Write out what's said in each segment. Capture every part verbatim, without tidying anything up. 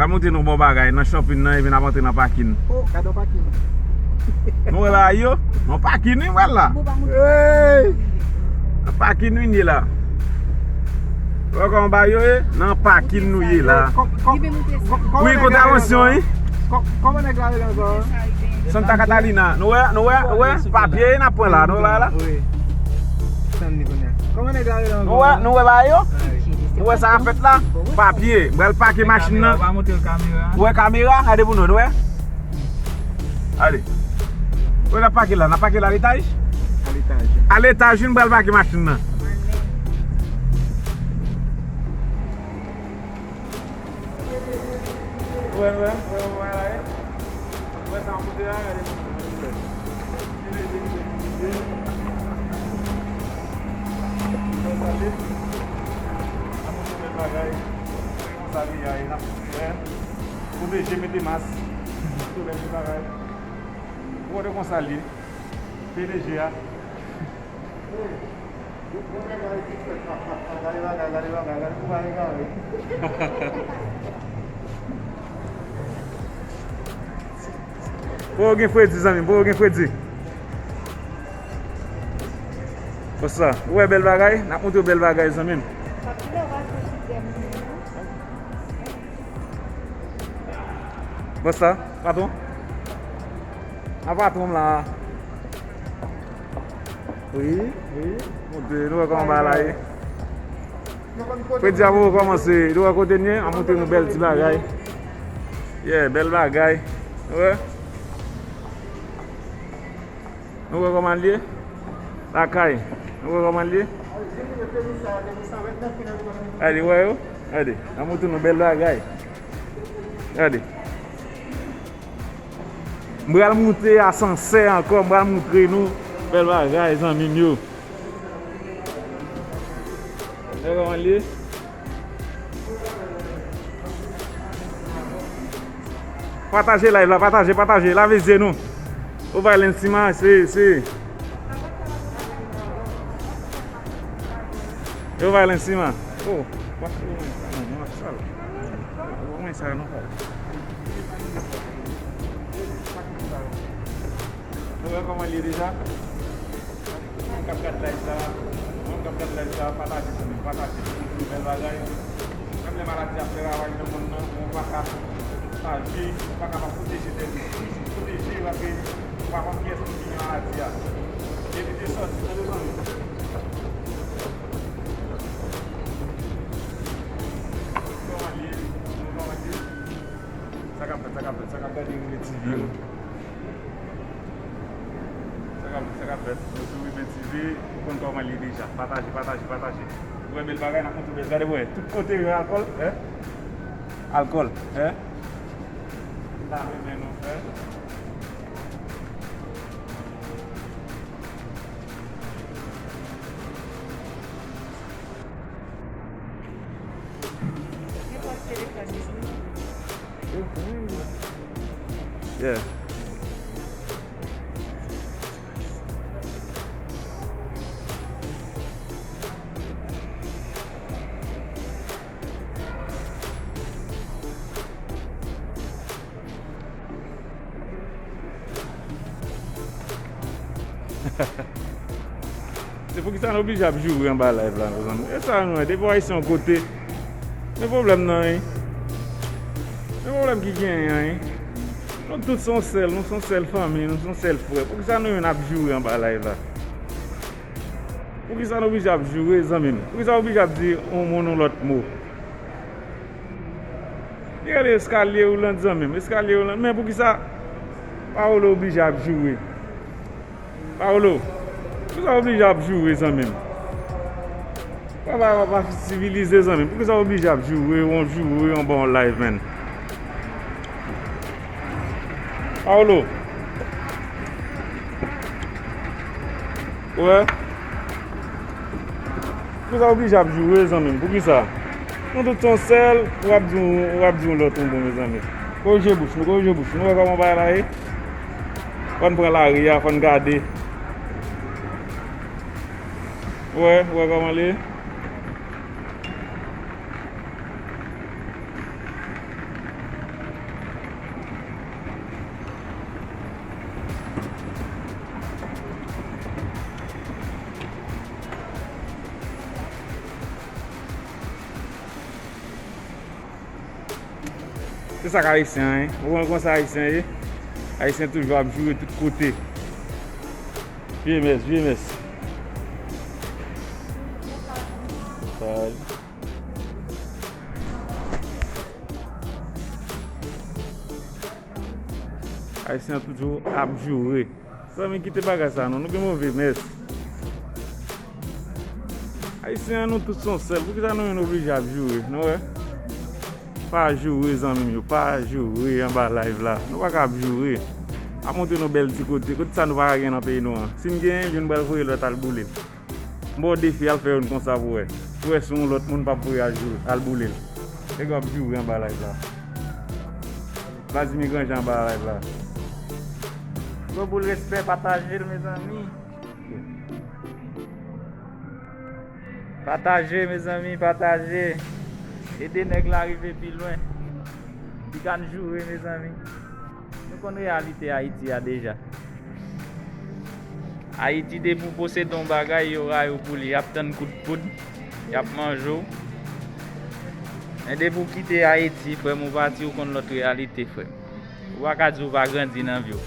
Ka montre nou bon bagay nan shopping nan epi n ap antre nan pakin. Oh, gade yon pakin. Nou wè bagay yo? Nan pakin wi m pral la. Hey! Nan pakin wi n ye la. Wè kòman bagay yo ye? Nan pakin nou ye la. Wi, kontravansyon wi. Kòman nèg la rele ankò? Santa Catalina. Nou wè, nou wè, nou wè papye n ap pran la. Nou wè bagay la? Wi. Tann li kounye a. Kòman nèg la rele ankò? Nou wè, nou wè bagay yo? Nou wè sa k ap fèt la? Papye. M pral pake machin nan. Ou wè kamera? Gade pou nou, nou wè? Gade. Ou wè n ap pake la, n ap pake la letaj? A letaj. A letaj wi, m pral pake machin nan. Ou wè, ou wè, ou wè, ou wè, ou wè sa m montre a, gade. Gade, gade, gade. Sa li a, e n ap fè. Pwoteje, mete mas. Tout bèl bagay. Ou wè konsa li ye. P D G a. Gade bagay, gade bagay, gade pou bagay egare. Poko gen fredi, zanmi m, poko gen fredi. Konsa, ou wè bèl bagay? N ap montre w bèl bagay, zanmi m. Konsa, patwon. A patwon m la. Wi, wi. Montre, nou wè kòman bagay la ye. Fredi a poko kòmanse. Nou wè kote n ye? An montre nou bèl ti bagay. Yeah, bèl bagay. Nou wè? Nou wè kòman l ye? Lakay. Nou wè kòman l ye? Gade, wè yo? Gade, an montre nou bèl bagay. Gade. M pral moute asansè ankò, m pral moutre nou bèl bagay, zanmi m yo. Gade kòman l ye. Pataje live la, pataje, pataje, lave zye nou. Ou bay lensima, se, se. Yo bay lensima. Oh, pa fè mwen sa non, mwen ap sal. Mwen sa non. Nou wè kòman l ye deja? Moun k ap gad live sa, moun k ap gad live sa, pataje, zanmi, pataje. Bèl bagay. Menm lè maladi ap fè ravaj nan monn nan, ou pa ka aji, ou pa ka pa pwoteje tèt ou. Pwoteje, pwoteje, paske ou pa konn kiyès ki gen maladi a. Evite sòti, tande, zanmi. Kòman l ye? Kòman l ye? Sa k ap fèt, sa k ap fèt, sa k ap gade Rive T V yo. Sa k ap, sa k ap fèt? Nou sou Rive T V, ou konn kòman l ye deja. Pataje, pataje, pataje. Ou wè bèl bagay, n ap montre bèl. Gade pou wè. Tout kote yo alkòl, en? Alkòl, en? Lave men nou, en? Nenpòt telefòn li. Yeah. Se poukisa nou oblije ap joure anba live la, mezanmi? E sa nou wè, depi w Ayisyen yon kote, men pwoblèm nan, wi. Men pwoblèm ki genyen an, wi. Nou tout se yon sèl, nou se yon sèl fanmi, nou se yon sèl frè. Poukisa nou menm n ap joure anba live la? Poukisa nou oblije ap joure, zanmi m? Poukisa w oblije ap di yon moun yon lòt mo? Li rele eskalye woulan, zanmi m. Eskalye woulan. Men poukisa Paolo oblije ap joure? Paolo, poukisa w oblije ap joure, zanmi m? Papa, papa sivilize, zanmi m. Poukisa w oblije ap joure, yon joure, yon bon live, man? Paolo. Wè. Poukisa w oblije ap joure, zanmi m? Poukisa? Nou tout se yon sèl, w ap di, w ap di yon lòt yon bon, mezanmi. Korije bouch nou, korije bouch nou. Nou wè kòman bagay la ye? Fò n pran lari a, fò n gade. Wè, wè kòman l ye? Se sa k Ayisyen an ye. Ou konn konsa Ayisyen ye? Ayisyen toujou ap joure tout kote. Vye mès, vye mès. Ayisyen an toujou ap joure. Zanmi, kite bagay sa non, nou gen move mès. Ayisyen an, nou tout se yon sèl. Poukisa nou menm nou oblije ap joure? Nou wè? Pa joure, zanmi m yo, pa joure anba live la. Nou pa ka ap joure. Ap montre nou bèl ti kote. Kote sa nou pa ka gen nan peyi nou an? Si n genyen, youn pral voye lòt al boule l. M ba w defi, al fè youn konsa pou wè. Pou wè si yon lòt moun p ap voye al jou-, al boule l. Nèg yo ap joure anba live la. Vladimir Grandjean anba live la. Gwo boul respè, pataje l, mezanmi. Pataje, mezanmi, pataje. Ede nèg la rive pi lwen. Li ka n joure, mezanmi. Nou konn reyalite Ayiti a deja. Ayiti, depi w posede yon bagay, yo rayi w pou li. Y ap tann kout poud, y ap manje w. Men depi w kite Ayiti, frè m, ou pati, ou konn lòt reyalite, frè m. Ou pa ka di ou pa grandi nan vi w.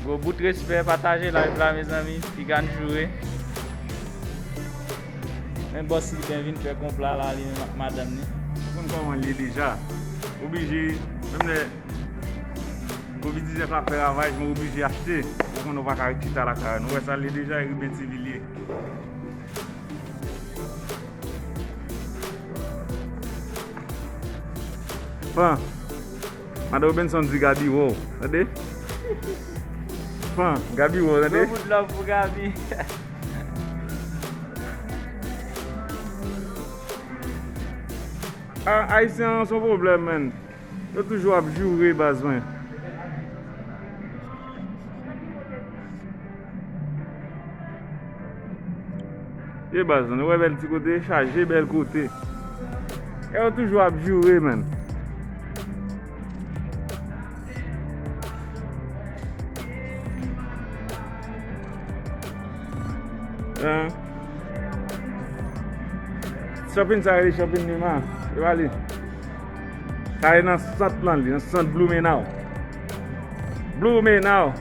Gwo bout respè, pataje live la, mezanmi. Piga n joure. Men bòs li byen vin fè konpla la, li menm ak madanm li. Ou konn kòman l ye deja. Oblije, menm lè Covid diznèf la ap fè ravaj, men oblije achte. Ou konn ou pa ka ret chita lakay ou. Nou wè sa l ye deja, e Ruben T V l ye. Fan. Madan Robenson di Gaby wow. Tande? Fan, Gaby wow, tande? Gwo bout love pou Gaby. A, Ayisyen an se yon pwoblèm, man. Yo toujou ap joure, baz mwen. Ye baz, nou wè bèl ti kote, chaje bèl kote. E yo toujou ap joure, man. Hein? Shopping sa rele shopping Nima. E pa li. Sa e nan sant lan li, nan sant Blumenau. Blumenau.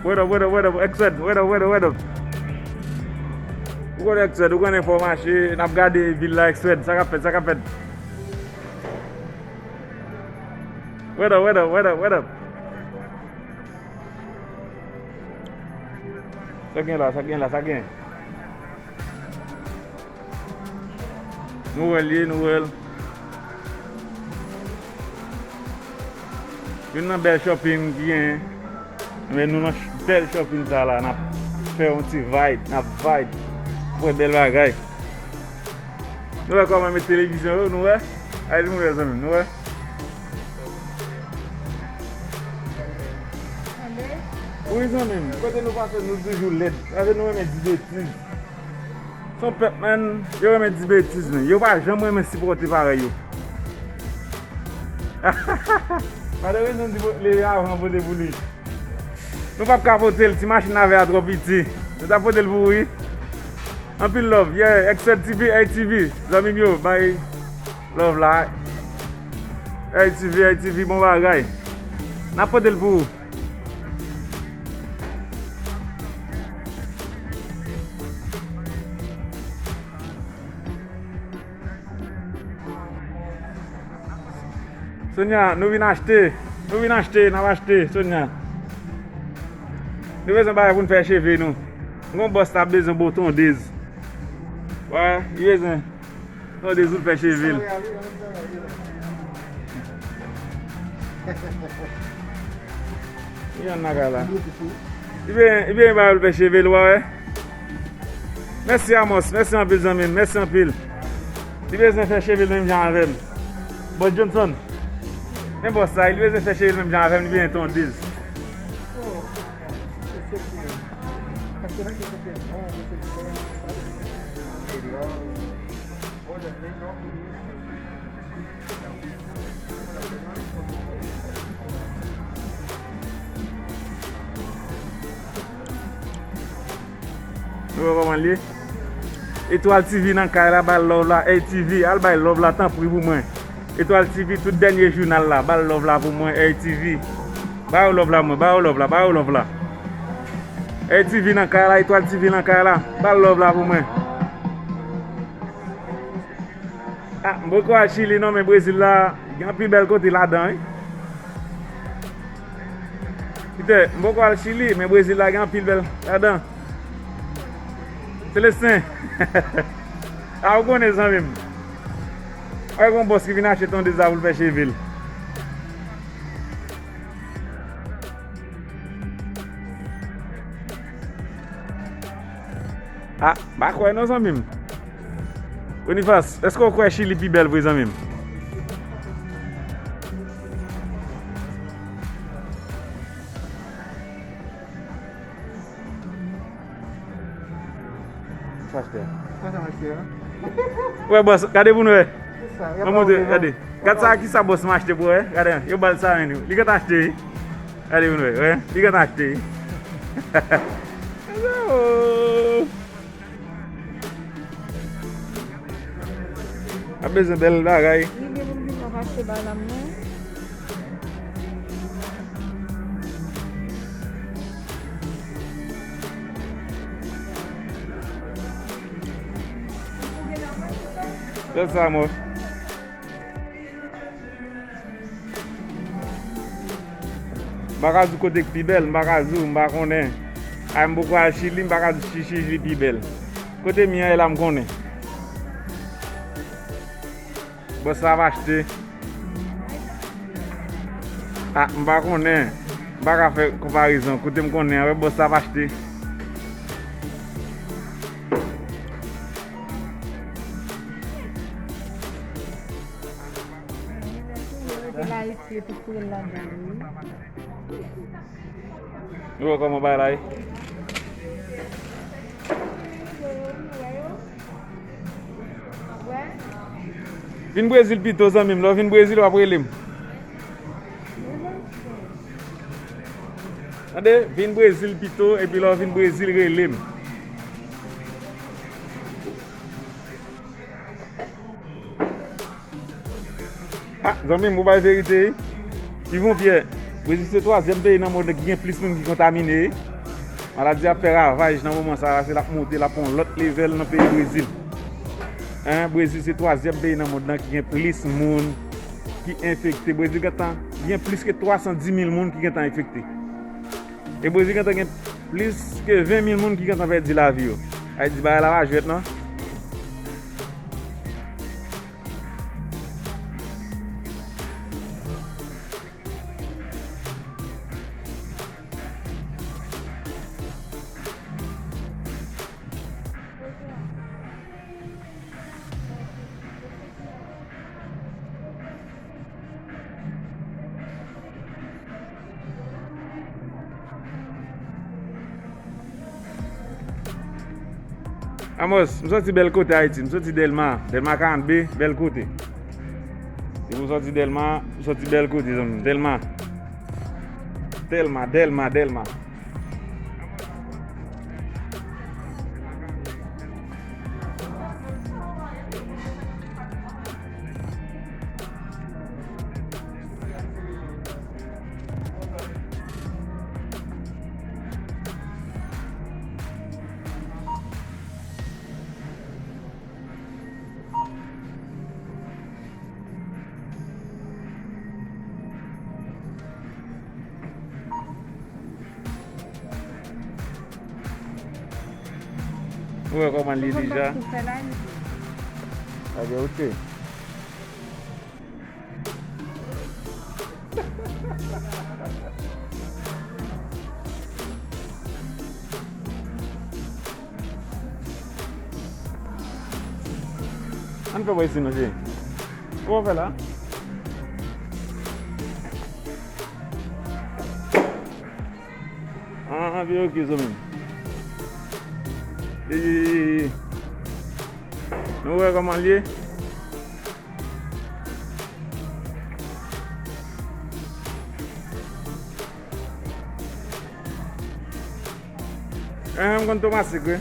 What up, what up, what up, Excel, what up, what up, what up. Ou konnen Excel, ou konnen fò mache, n ap gade vil la Excel, sa k ap fèt, sa k ap fèt. What up, what up, what up, what up. Sa gen la, sa gen la, sa gen. Nou wè l ye, nou wè l. Youn nan bèl shopping ki genyen. Men nou nan ch-, bèl shopping sa la, n ap fè yon ti vibe, n ap vibe. Wè bèl bagay. Nou wè kòman met televizyon yo, nou wè? Ay, nou wè zanmi m, nou wè? Wi, zanmi m, kote nou pase, nou toujou lèd. Paske nou renmen di betiz. Se yon pèp, man, yo renmen di betiz, men yo pa janm renmen sipòte parèy yo. Madan Renson di leve avan pote pou li. Nou p ap ka pote l, ti machin avè a twò piti. Nou ta pote l pou ou, wi. Anpil love, yeah, Excel T V, A T V, zanmi m yo, bay love la. A T V, A T V, bon bagay. N ap pote l pou ou. Sonia, nou vin achte. Nou vin achte, n ap achte, Sonia. Nou bezwen bagay pou n fè cheve nou. Gon bòs la bezwen bo tondez. Wè, li bezwen tondez pou l fè cheve l. Li ann lakay la. Li benyen, li benyen bagay pou l fè cheve l, w a wè. Mèsi Amos, mèsi anpil zanmi m, mèsi anpil. Li bezwen fè cheve l menm jan avè m. Bòs Johnson, men bòs sa, li bezwen fè cheve l menm jan avè m, li benyen tondez. Nou wè kòman l ye? Etwal T V nan kay la, bay love la. Ey, T V, al bay love la, tanpri, pou mwen. Etwal T V, tout dènye jounal la, ba l love la pou mwen, Ey T V. Ba yo love la, mwen, ba yo love la, ba yo love la. Ey T V nan kay la, Etwal T V nan kay la, ba l love la pou mwen. Ah, m poko al Chili non, men Brezil la, gen anpil bèl kote ladan, wi. Kite, m poko al Chili, men Brezil la gen anpil bèl ladan. Celestin. A, ou konnen, zanmi m. Wè, gon bòs ki vin achte tondez la pou l fè cheve l. Ah, m pa kwè non, zanmi m. Boniface, èske w kwè Chili pi bèl vre, zanmi m? Sa achte a. Sa sa achte a. Wè, bòs, gade pou nou wè. Sa, y ap Mwen montre, gade. Gade sa, ki sa bòs mwen achte pou wè. Gade, yo ba l sa menm. Li gentan achte, wi. Gade pou nou wè, wè. Li gentan achte, wi. Oh. Ap bezwen bèl bagay. Li gen pou l vin ap achte bagay la, mwen. Gad sa, mò. M pa ka di w kote k pi bèl, m pa ka di w, m pa konnen. Ay, m poko al Chili, m pa ka di w si Chili pi bèl. Kote m ye a, e la m konnen. Bòs la ap achte. Ah, m pa konnen. M pa ka fè konparezon. Kote m konnen an, wè bòs la ap achte. Mete la isi, epi fouye l ladan, wi. Nou wè kòman bagay la ye? Vin Brezil pito, zanmi m. Lè w vin Brezil, w ap rele m. Tande, vin Brezil pito, epi lè w vin Brezil, rele m. Ah, zanmi m, ou bay verite, wi. Yvon Pierre, Brezil se twazyèm peyi nan mond lan ki gen plis moun ki kontamine, wi. Maladi ap fè ravaj nan moman sa a, se l ap monte, l ap pran yon lòt level nan peyi Brezil. Hein, Brezil se twazyèm peyi nan mond lan ki gen plis moun ki enfekte. Brezil gentan gen plis ke twa san di mil moun ki gentan enfekte. E Brezil gentan gen plis ke ven mil moun ki gentan pèdi lavi yo. Sa vle di bagay la pa jwèt non. Amos, m soti bèl kote Ayiti, m soti Dèlma, Dèlma karant B, bèl kote. Depi m soti Dèlma, m soti bèl kote, zanmi m, Dèlma. Dèlma, Dèlma, Dèlma. Ou wè kòman l ye deja? Ebyen, ok. Ann fè bò isi non, cheri. Kòman w fè la? Ah, ah, byen, ok, zanmi m. Ye, ye, ye, ye. Nou wè kòman l ye? Enhen, m konn Tomasik, wi.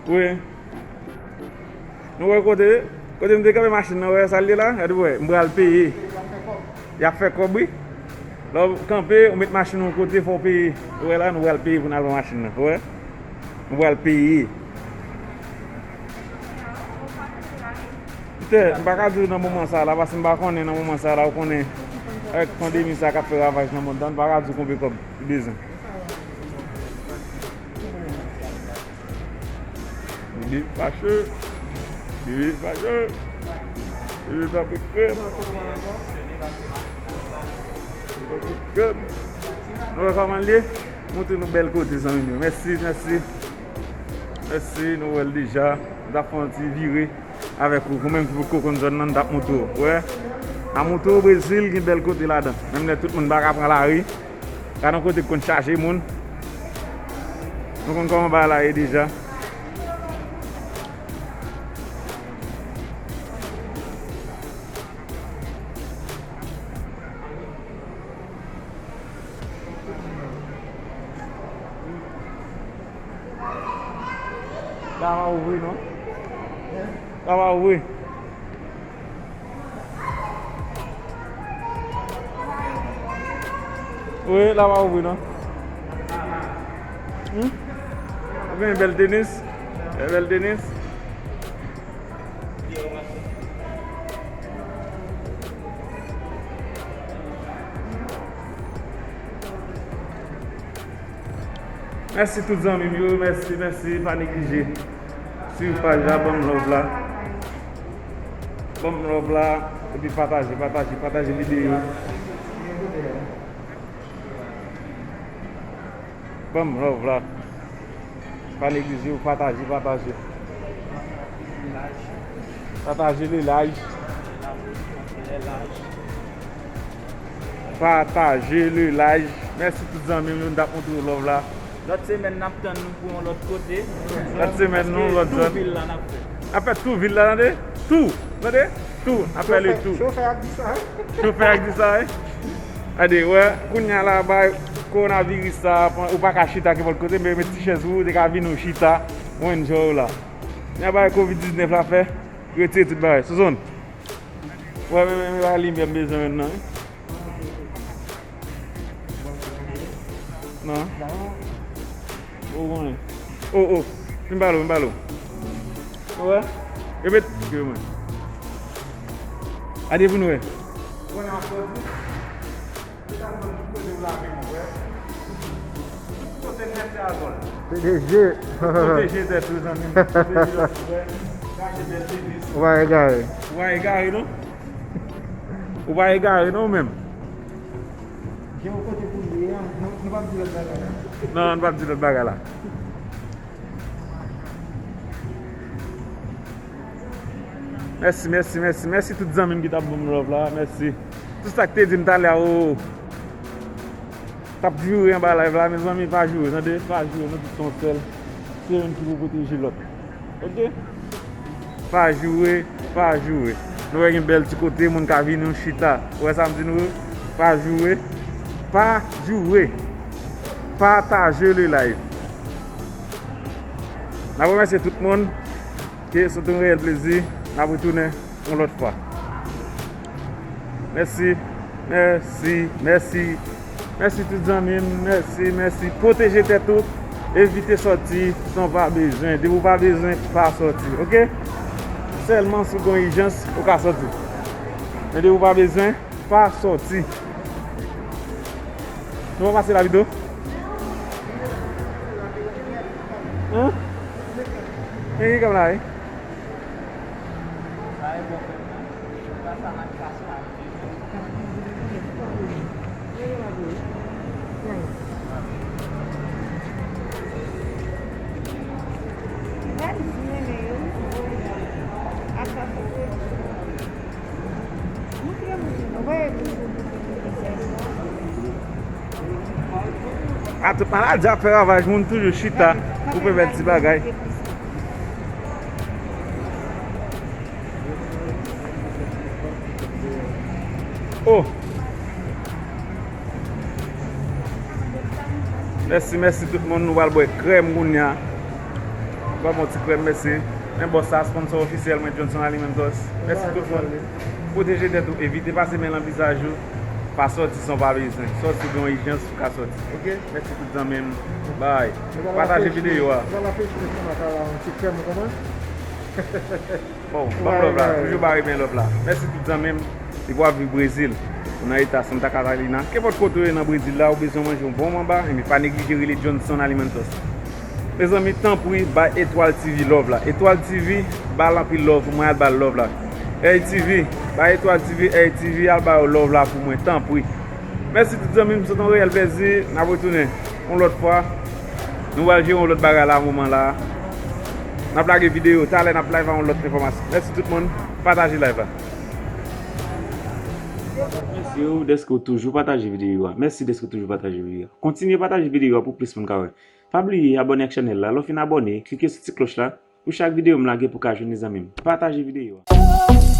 Wi. Nou wè kote, kote m te kanpe machin nan, wè sa l ye la? Gade, wè, m pral peye. Y ap fè kòb, wi. Lè w kanpe, ou met machin nan yon kote, fò w peye. Ou wè la, nou pral peye pou n al pran machin nan. Ou wè? Nou pral peye. Ptè, m pa ka di w nan moman sa la, paske m pa konnen nan moman sa la, ou konnen, avèk pandemi sa k ap fè ravaj nan mond lan, m pa ka di w konbyen kòb li bezwen. Bibi fache. Bibi fache. Bibi pa pe krèm. Pa pe krèm. Nou wè kòman l ye? Montre nou bèl kote, zanmi m yo. Mèsi, mèsi. Mèsi, nou wè l deja. M t ap fè yon ti vire avèk ou. Ou menm ki potko konn zòn nan, m t ap montre w. Wè? A montre w Brezil, gen bèl kote ladan. Menm lè tout moun pa ka pran lari. Gade yon kote k konn chaje moun. Nou konn kòman bagay la ye deja. La pa ouvri non. La pa ouvri. Wi, la pa ouvri non. Hmm? Ou gen bèl tenis? Bèl tenis? Mèsi tout zanmi m yo, mèsi, mèsi, pa neglije. Swiv paj la, ban m love la. Ban m love la, epi pataje, pataje, pataje videyo. Ban m love la. Pa neglije, pataje, pataje. Pataje le live. Pataje le live. Mèsi tout zanmi m yo, nou t ap montre w love la. Lòt semèn, n ap tann nou pou yon lòt kote. Lòt semèn, nou, lòt zòn. Paske tou vil la, n ap fè. N ap fè tou vil la, tande? Tou, tande? Tou, n ap fè le tou. Chofè, chofè ak di sa, wi. Chofè ak di sa, wi. Gade, wè, kounye a la, bay kowonaviris sa, ou pa ka chita kenpòt kote, men met ti chèz ou, ou te ka vini, ou chita, ou enjoy w la. Kounye a, bay kovid diznèf la fè, retire tout bagay. Sou zòn. Wè, men, men, men, bay limyè m bezwen menm nan, wi. Non. Ou konnen. Oh, oh. Vin pale w, vin pale w. Ou wè? Yo met, yo mwen. Gade pou nou wè. P D G. Pwoteje tèt ou, zanmi m. Pwoteje tèt ou, wè. Chache bèl tenis. Ou pa egare. Ou pa egare, non? Ou pa egare, non, ou menm? Gen yon kote pou l ye, an, nou, nou p ap di lòt bagay la. Non, nou p ap di lòt bagay la. Mèsi, mèsi, mèsi, mèsi tout zanmi m ki t ap ban m love la. Mèsi. Tout sa k te di m talè a, o. T ap joure anba live la, mezanmi, pa joure, tande? Pa joure, nou tout se yon sèl. Se youn ki pou pwoteje lòt. Ok? Pa joure, pa joure. Nou wè gen bèl ti kote, moun ka vini, nou chita. Ou wè sa m di nou? Pa joure, pa joure. Pataje le live. N ap remèsye tout moun. Ke se te yon reyèl plezi. N ap retounen yon lòt fwa. Mèsi, mèsi, mèsi. Mèsi tout zanmi m. Mèsi, mèsi. Pwoteje tèt ou. Evite sòti san w pa bezwen. Depi w pa bezwen, pa sòti. Ok? Sèlman si w gen ijans, ou ka sòti. Men depi w pa bezwen, pa sòti. Nou pa pase la videyo? Hein? E ki kòm la, wi? A tout maladi ap fè ravaj, moun toujou chita pou fè bèl ti bagay. Oh! Mèsi, mèsi tout moun. Nou pral bwè krèm kounye a. Ba m yon ti krèm, mèsi. Men bòs sa, sponsor ofisyèl mwen, Johnson Alimentos. Mèsi tout moun. Pwoteje tèt ou, evite pase men nan vizaj ou. Pa sòti san w pa bezwen. Sòti gen yon ijans ou ka sòti. Oke? Mèsi tout zanmi m. Bye. Pataje videyo a. Bon, ban m love la. Toujou ba yo men love la. Mèsi tout zanmi m. Depi w ap viv Brezil, ou nan eta Santa Catarina, kenpòt kote w ye nan Brezil la, ou bezwen manje yon bon manba, enben pa neglije rele Johnson Alimentos. Mezanmi, tanpri, bay Etwal T V love la. Etwal T V, ba l anpil love pou mwen, al ba l love la. Eri T V, bay Etwal T V, Eri T V, al ba yo love la pou mwen, tanpri. Mèsi tout zanmi m, se t yon reyèl plèzi. N ap retounen yon lòt fwa. Nou pral jere yon lòt bagay la, moman la. N ap lage videyo, talè n ap live a yon lòt enfòmasyon. Mèsi tout moun, pataje live la. Mèsi ou dèske ou toujou pataje videyo a. Mèsi dèske ou toujou pataje videyo a. Kontinye pataje videyo a pou plis moun ka wè. Pa bliye abòne ak chanèl la. Lè w fin abòne, klike sou ti klòch la pou chak videyo m lage pou ka jwenn li zanmi m. Pataje videyo a.